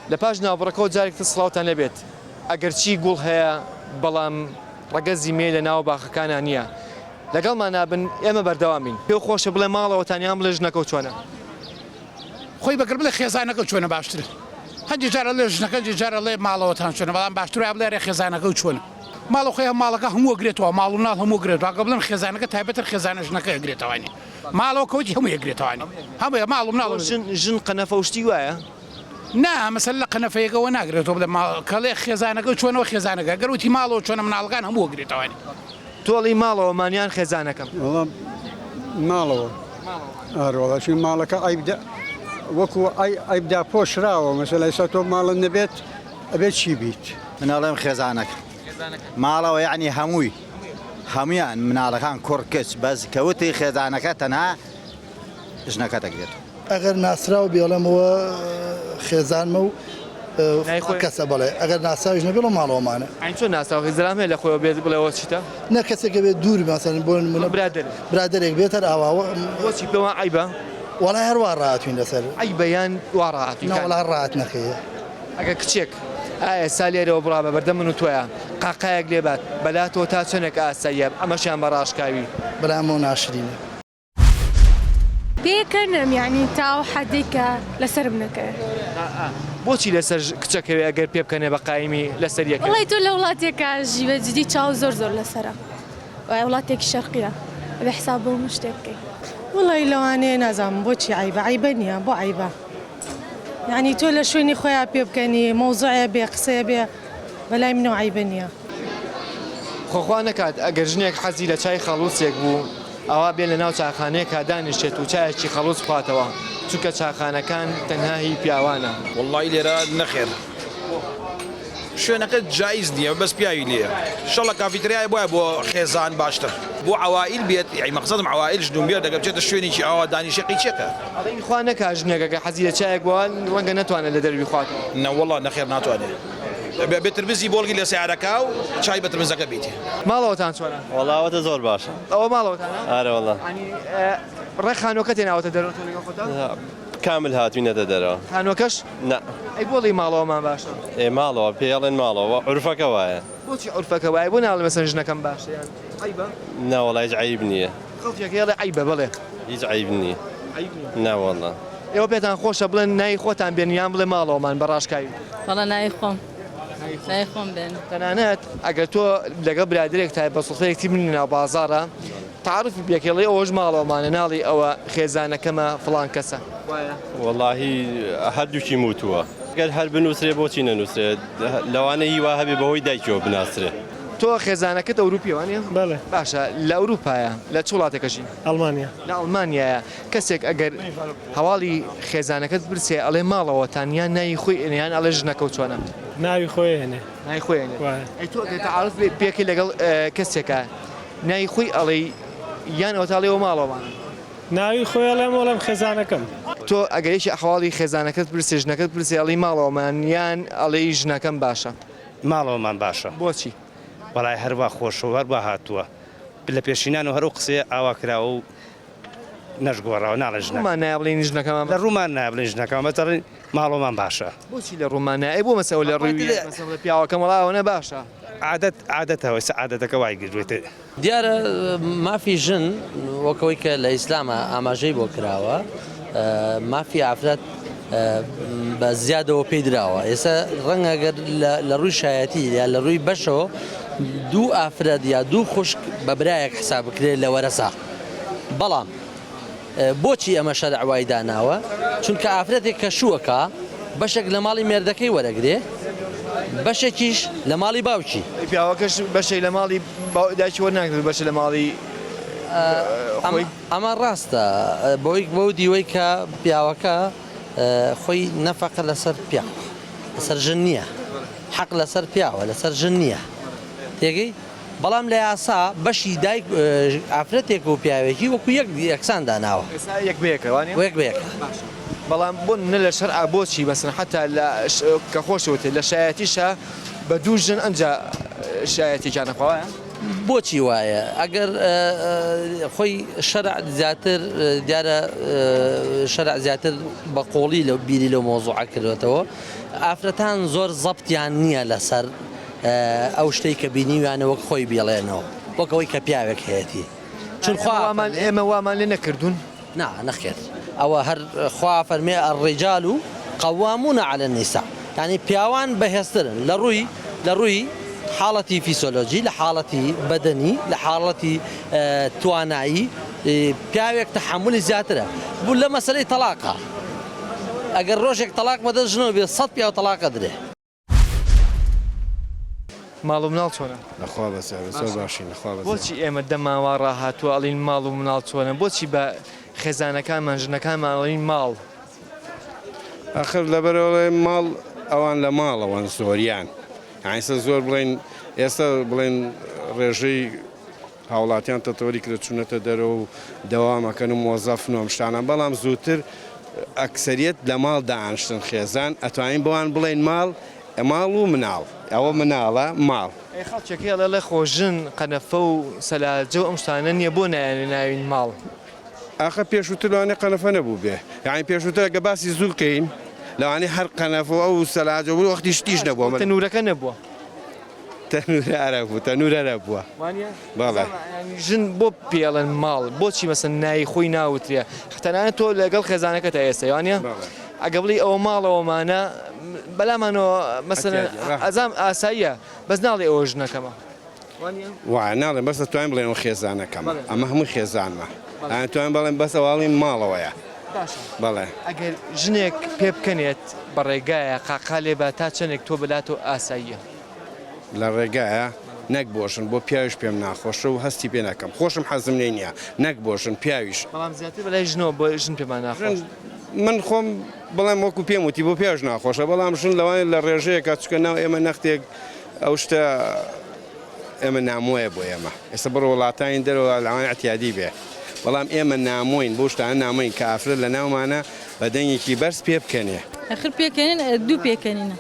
لە پاش ناوبڕەکەوە جارێکی تر سڵاوتان لێبێت. ئەگەرچی گوڵ هەیە، بەڵام ڕەگەزی مێ لە ناو باخەکانا نییە. لەگەڵمان نابن، ئێمە بەردەوامین. پێو خۆشە بڵێ ماڵەوەتان یان بڵێ ژنەکەو چۆنە؟ خۆی بەگەر بڵێ خێزانەکەو چۆنە باشترە. هەندێ جار ئەڵێ ژنەکە هەندێ جار ئەڵێ ماڵەوەتان چۆنە، بەڵام باشتر وایە بڵێ ئەرێ خێزانەکەو چۆنە. ماڵەوە خۆی هەم ماڵەکە هەموو ئەگرێتەوە، ماڵ و مناڵ هەموو ئەگرێتەوە. ئەگەر بڵێم خێزانەکە تایبەتر خێزانە ژنەکە ئەگرێتەوانی. ماڵەوە کەوتی هەمووی ئەگرێتەوانی. هەمووی ماڵ و مناڵ. ژن ژن قەنەفە و شتی وایە؟ نا مەسەلە لە قەنەفەیەکەوە ناگرێتەوە بڵێ ماڵ کەڵێ خێزانەکە چۆنەوە خێزانەکە گەر وتی ماڵەوە چۆنە مناڵەکان هەموو ئەگرێتەوانی. تۆ ئەڵێی ماڵەوەمان یان خێزانەکەم؟ وەڵا ماڵەوە ئارۆڵا چون ماڵەکە عەیب وەکو عەیب داپۆشراوە مەسەلە ئێستا تۆ ماڵت نەبێت ئەبێت چی بیت؟ من ئەڵێم خێزانەکە ماڵەوە یەعنی هەمووی هەموویان مناڵەکان کوڕ کچ بەس کەوتی خێزانەکە تەنها ژنەکە دەگرێت. ئەگەر ناسراو بێ ئەڵێم ئەوە خێزانمە و فڵان کەسە بەڵێ ئەگەر ناسراویش نەبێ ئەڵێم ماڵەوەمانە. ئەی چۆن ناسراو خێزان هەیە لە خۆیەوە بێت بڵێ ئەوە چیتە؟ نا کەسێک ئەبێ دوور بێ مەسەلەن بۆ نموونە برادەرێک برادەرێک بێت هەر ئاوا بۆچی پێ وا عەیبە؟ وەڵای هەر وا ڕاهاتوین لەسەر. عەیبە یان وا ڕاهاتووی؟ نا وەڵا هەر ڕاهاتنەکەیە. ئەگەر کچێک ئا ئێستا لێرەوە بڕا بە بەردەم من و تۆیا قاقایەک لێ بات بەلاتەوە تا چەنێک ئاساییە ئەمەشیان بە ڕاشکاوی؟ بەلامەوە ناشرینە. پێکەنم یانی تا ئەو حەدەی کە لەسەرم نەکەوێ. بۆچی لەسەر کچەکەوێ ئەگەر پێ بکەنێ بە قایمی لەسەر یەکەوێ؟ وەڵای تۆ لە وڵاتێکا ژی بە جدی چاو زۆر زۆر لەسەرە وایە وڵاتێکی شەرقیە ئەبێ حساب بۆ هەموو شتێک بکەی. وەڵای لەوانەیە نازانم بۆچی عەیبە عەیبە نیە بۆ عەیبە یانی تۆ لە شوێنی خۆیا پێ بکەنی مەوزوعێ بێ قسەیە بێ بەلای منەوە عەیبە نیە. خۆ خوا نەکات ئەگەر ژنێک حەزی لە چای خەڵووسێک بوو ئەوا بێ لەناو چاخانەیەکا دانیشێت و چایەکی خەڵووز بخواتەوە چونکە چاخانەکان تەنها هی پیاوانە. وەڵایی لێرە نەخێر شوێنەکە جایز نیە بەس پیاوی لێیە شەڵە کافیتریایە بۆیە بۆ خێزان باشتر بۆ عەوائیل بێت یەعنی مەقسەدم عەوائیل ژن و مێردە گەر بچێتە شوێنێکی ئاوا دانیشێ قیچێکە. ئەڵێی خوا نەکا ژنێک ئەگەر حەزی لە چایەک بووە ڕەنگە نەتوانێت لە دەرەوی بخواتەوە. نەوەڵا نەخێر ناتوانێ. بێ ترمزی بۆڵگی لە سەیارەکە و چای بە ترمزەکە بیتێ. ماڵەوەتان چۆنە؟ وەڵا ئەوەتە زۆر باشە. ئەوە ماڵەوەتانە؟ ئارە وەڵا. یانی ڕێک خانووەکەت هێناوەتە دەرەوە تۆ لەگەڵ خۆتان؟ کامل هاتوینەتە دەرەوە. خانووەکەش؟ نا. ئەی بۆ ئەڵێی ماڵەوەمان باشە؟ ئێ ماڵەوە پێی ئەڵێن ماڵەوە عورفەکە وایە. بۆچی عورفەکە وایە؟ بۆ ناڵێ مەسەلەن ژنەکەم باشە یان عەیبە؟ نا وەڵا هیچ عەیب نییە. خەڵکێک هەیە ئەڵێ عەیبە بەڵێ. هیچ عەیب نییە. عەیب نییە؟ نا وەڵا. ئێوە پێتان خۆشە بڵێن ناوی خۆتان بێنن یان بڵێ ماڵەوەمان بە ڕاشکاوی؟ وەڵا ناوی خۆم ناوی خۆم بێنن. تەنانەت ئەگەر تۆ لەگەڵ برادەرێک تا بە سوتفە یەکتری ببینی ناو بازاڕا تەعارفی پێ کەی ئەڵێی ئەوەش ماڵەوەمانە ناڵێی ئەوە خێزانەکەمە فڵان کەسە وایە؟ وەڵاهی هەردووکیم وتووە گەر هەر بنووسرێ بۆچی نەنووسرێ لەوانەیە هی وا هەبێ بەهۆی دایکیەوە بناسرێ. تۆ خێزانەکەت ئەوروپیە وانیە؟ بەڵێ. باشە لە ئەوروپایە لە چ وڵاتێک ئەژین؟ ئەڵمانیا. لە ئەڵمانیایە کەسێک ئەگەر هەواڵی خێزانەکەت بپرسێ ئەڵێ ماڵەوەتان یان ناوی خۆی ئێنێ یان ئەڵێ ژنەکەو چۆنە؟ ناوی خۆی ئێنێ. ناوی خۆی ئێنێ. وایە. ئەی تۆ ئەگەر تەعارف پێکەی لەگەڵ کەسێکا ناوی خۆی ئەڵێی یان ئەوەتا ئەڵێی ئەوە ماڵەوەمانە؟ ناوی خۆی ئەڵێم و ئەڵێم خێزانەکەم. تۆ ئەگەر یەکێ ئەحواڵی خێزانەکەت بپرسێ ژنەکەت بپرسێ ئەڵێی ماڵەوەمان یان ئەڵێی ژنەکەم باشە؟ ماڵەوەمان باشە. بۆچی؟ وەڵای هەر وا خۆشە و هەر وا هاتووە. لە پێشینانەوە هەر ئەو قسەیە ئاوا کراوە و نەشگۆڕاوە ناڵێن ژنەکەم. ڕوومان نایە بڵێین ژنەکەمان باشە. لە ڕوومان نایە بڵێین ژنەکەمان بەس دەڵێین ماڵەوەمان باشە. بۆچی لە ڕوومان نایە؟ ئەی بۆ مەسەلەن ئەوە لە ڕووی مەسەلەن بڵێ پیاوەکەم وەڵا ئەوەنە باشە. عادەت عادەتە ئێستا عادەتەکە وای گردووەتە. دیارە مافی ژن وەک ئەوەی کە لە ئیسلاما ئاماژەی بۆ کراوە مافی ئافرەت بە زیادەوە پێی دراوە ئێستا ڕەنگە گەر لە ڕووی شایەتی یا لە ڕووی بەشەوە دوو ئافرەت یا دوو خوشک بە برایەک حساب بکرێت لە وەرەسە بەڵام بۆچی ئەمە شەرع وای داناوە؟ چونکە ئافرەتێک کە شووەکا بەشێک لە ماڵی مێردەکەی وەرەگرێ بەشێکیش لە ماڵی باوکی. ئەی پیاوەکەش بەشێک لە ماڵی دایکی وەرناگرێت و بەشێک لە ماڵی خۆی؟ ئەمە ڕاستە بەوەی بەو دیوەی کە پیاوەکە خۆی نەفەقە لەسەر پیاوە لەسەر ژن نییە حەق لەسەر پیاوە لەسەر ژن نییە تێگەی؟ بەڵام لە یاسا بەشی دایک ئافرەتێک و پیاوێکی وەکو یەک یەکسان داناوە. ئێستا یەک بە یەکە وانیە؟ یەک بە یەکە. باشە بەڵام بۆ نمونە لە شەرعا بۆچی مەسەلەن حەتا لە کە خۆشت وتت لە شایەتیشا بە دوو ژن ئەنجا شایەتیەکیان ئەخوا وایە؟ بۆچی وایە ئەگەر خۆی شەرع زیاتر دیارە شەرع زیاتر بە قۆڵی لە بیری لەو مۆزوعە کردوێتەوە ئافرەتان زۆر زەبتیان نییە لەسەر ئەو شتەی کە بینیویانە وەک خۆی بیڵێنەوە وەک ئەوەی کە پیاوێک هەیەتی چون خوا وامان ئێمە وامان لێ نەکردوون نا نەخێر ئەوە هەر خوا فەرمێ الرجال قوامون علی النساء یانی پیاوان بەهێزترن لە ڕووی لە ڕووی حاڵەتی فیسۆلۆجی لە حاڵەتی بەدەنی لە حاڵەتی توانایی پیاوێک تەحەمولی زیاترە بوو لە مەسەلەی تەڵاقا ئەگەر ڕۆژێک تەڵاق بەدەست ژنەوە بێ سەد پیاو تەڵاق ئەدرێ. ماڵ و مناڵ چۆنە؟ لەخوا بەزیادە زۆر باشین لەخوا بەزیادە. بۆچی ئێمە دەممان وا ڕاهاتووە ئەڵێین ماڵ و مناڵ چۆنە؟ بۆچی بە خێزانەکانمان ژنەکانمان ئەڵێین ماڵ؟ ئاخر لەبەرئەوەی ماڵ ئەوان لە ماڵەوەن زۆریان یانی ئێستا زۆر بڵێین ئێستا بڵێن ڕێژەی هاوڵاتیان تەتەوەری کرد چونەتە دەرەوە و دەوام ئەکەن و مۆزەفن و ئەم شتانە بەڵام زووتر ئەکسەریەت لە ماڵ دانشتن خێزان ئەتوانین بەوان بڵێین ماڵ ماڵ و مناڵ ئەوە مناڵە ماڵ. ئەی خەڵکێک هەیە ئەڵێ خۆ ژن قەنەفە و سەلاجە و ئەم شتانە نییە بۆ نایەنە ناوین ماڵ؟ ئاخر پێشووتر لەوانەیە قەنەفە نەبووبێ یانی پێشووتر ئەگەر باسی زوو بکەین لەوانەیە هەر قەنەفە و ئەو سەلاجە و وەختی شتیش نەبووە. تەنوورەکە نەبووە. تەنورە ئەرە بوو تەنورە ئەرە بووە بەڵێ. ژن بۆ پێڵێن ماڵ بۆچی مەسەن ناوی خۆی ناوترێ تەنانەت تۆ لەگەڵ خێزانەکەت ئێستا وانە ئەگە بڵی ئەوە ماڵەوەمانە بەلامانەوە مەسەن ئەزام ئاساییە بەس ناڵێ ئەوە ژنەکەمە وا ناڵێن بەس توانین بڵێن ئەو خێزانەکەمە ئەمە هەموو خێزانمە توانین بڵێن بەس ئەواڵین ماڵەوەیە بەڵێ. ئەگەر ژنێک پێ بکەنێت بە ڕێگایە قاقا لێ با تا چەنێک تۆ بەلاتەوە ئاساییە؟ لە ڕێگایە نەک بۆ ژن بۆ پیاویش پێم ناخۆشە و هەستی پێ ناکەم خۆشم حەزم لێی نییە نەک بۆ ژن پیاویش. بەڵام زیاتر بەلای ژنەوە بۆ ژن پێمان ناخۆشە. من خۆم بڵێم وەکو پێم وتی بۆ پیاویش ناخۆشە بەڵام ژن لەوانەیە لە ڕێژەیەکا چونکە ناو ئێمە نەختێک ئەو شتە ئێمە نامۆیە بۆ ئێمە ئێستا بڕۆ وڵاتانی دەرەوە لەوانەیە ئیعتیادی بێ بەڵام ئێمە نامۆین بەو شتانە نامۆین کە ئافرەت لە ناومانە بە دەنگێکی بەرز پێ بکەنێ. ئەخر پێکەنین دوو پێکەنینە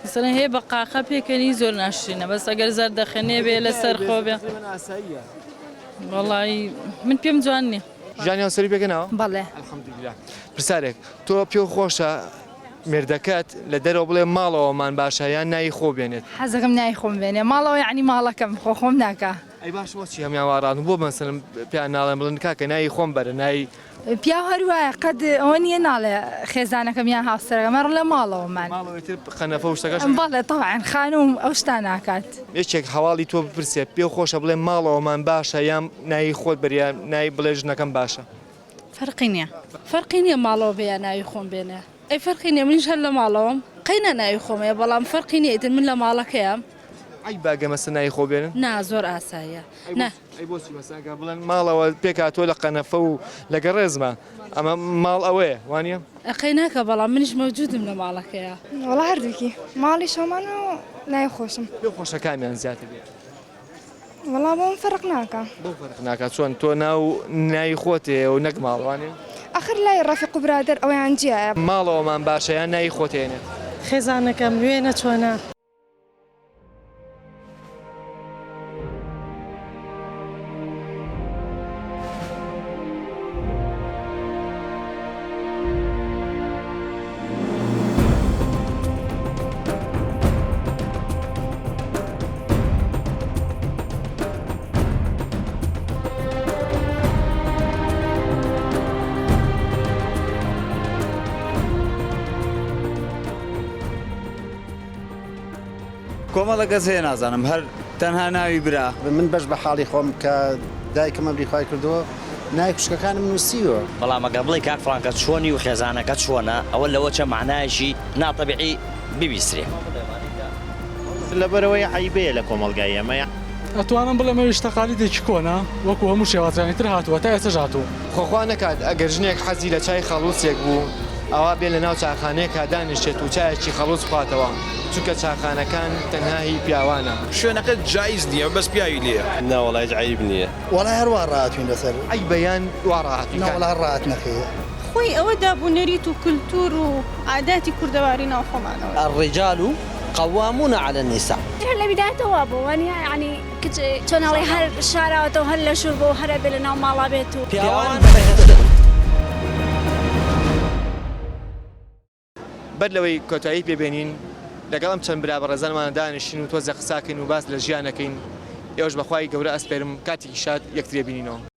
مەسەلەن هەیە بە قاقا پێکەنی زۆر ناشرینە بەس ئەگەر زەردەخەنێ بێ لەسەر خۆ بێ وەڵایی من پێم جوان نییە. ژیانی هاوسەری پێکەناوە؟ بەڵێ. الحمدللە. پرسیارێک تۆ پێو خۆشە مێردەکەت لە دەرەوە بڵێ ماڵەوەمان باشە یان ناوی خۆ بێنێت؟ حەزەکەم ناوی خۆم بێنێ ماڵەوە یەعنی ماڵەکەم خۆ خۆم ناکا. ئەی باشە بۆچی هەموان وا ڕاتن بۆ مەسەلەن پێیان ناڵێن بڵێن کاکە ناوی خۆم بەرە ناوی. پیاو هەر وایە قەت ئەوە نییە ناڵێ خێزانەکەم یان هاوسەرەکەم هەر ڵێ ماڵەوەمان. ماڵەوە ئیتر قەنەفە و شتەکەش. بەڵێ تەبعەن خانووم ئەو شتانە ئەکات. یەکێک هەواڵی تۆ بپرسێ پێو خۆشە بڵێ ماڵەوەمان باشە یان ناوی خۆت بەرە یان ناوی بڵێ ژنەکەم باشە؟ فەرقی نیە. فەرقی نیە ماڵەوە بێ یا ناوی خۆم بێنێ ئەی فەرقی نیە منیش هەر لە ماڵەوەم قەینا ناوی خۆم هەیە بەڵام فەرقی نیە ئیتر من لە ماڵەکەیام. عەیبە ئەگەر مەسەن ناوی خۆ بێنن؟ نا زۆر ئاساییە نا. ئەی بۆچی مەسەن ئەگەر بڵێن ماڵەوە پێکهاتووە لە قەنەفە و لە گەڕێزمە ئەمە ماڵ ئەوەیە وانیە؟ قەی ناکا بەڵام منیش مەوجودم لە ماڵەکەیا. وەڵا هەردووکی ماڵی شۆمان و ناوی خۆشم. پێو خۆشە کامیان زیاتر بێ؟ وەڵا بۆم فەرق ناکا. بۆ فەرق ناکا چۆن تۆ ناو ناوی خۆت هەیە و نەک ماڵ وانیە؟ ئەخر لای ڕەفیق و برادەر ئەوەیان جیایە. ماڵەوەمان باشە یان ناوی خۆت هێنێت؟ خێزانەکەم وێنە چۆنە؟ کۆمەڵە کەس هەیە نازانم هەر تەنها ناوی برا. من بەش بە حاڵی خۆم کە دایکم ئەمری خوای کردووە ناوی خوشکەکانم نووسیوە. بەڵام ئەگەر بڵێی کاک فڵانکە چۆنی و خێزانەکەت چۆنە ئەوە لەوەچە مەعنایەکی ناتەبیعی ببیسترێ. لەبەرئەوەی عەیبەیە لە کۆمەڵگای ئێمە. ئەتوانم بڵێم ئەویش تەقالیدێکی کۆنە وەکو هەموو شێوازەکانی تر هاتووە تا ئێستەش هاتووە. خۆ خوا نەکات ئەگەر ژنێک حەزی لە چای خەڵووسێک بوو ئەوا بێ لە ناو چاخانەیەکا دانیشێت و چایەکی خەڵووس بخواتەوە چونکە چاخانەکان تەنها هی پیاوانە. شوێنەکە جایز نیە بەس پیاوی لێیە. نا وەڵا هیچ عەیب نیە. وەڵا هەر وا ڕاهاتوین لەسەر. عەیبە یان وا ڕاهاتوین کاک؟ نا وەڵا هەر ڕاهاتنەکەیە. خۆی ئەوە داب و نەریت و کلتور و عاداتی کوردەواری ناو خۆمانەوەیە. الرجال. قوامون علی النساء. هەر لە بیدایەتەوە وابوو وانیە یانی کچ چۆن ئەڵێی هەر شاراوەتەوە هەر لە شوور بوو هەر ئەبێ لە ناو ماڵا بێت و. پیاوان بەهێزترن. بەر لەوەی کۆتایی پێ بێنین لەگەڵ ئەم چەند برا بەڕێزانمانە دانیشین و تۆزێ قساکەین و باس لە ژیان ئەکەین ئێوەش بەخوای گەورە ئەسپێرم کاتێکی شاد یەکتری بینینەوە.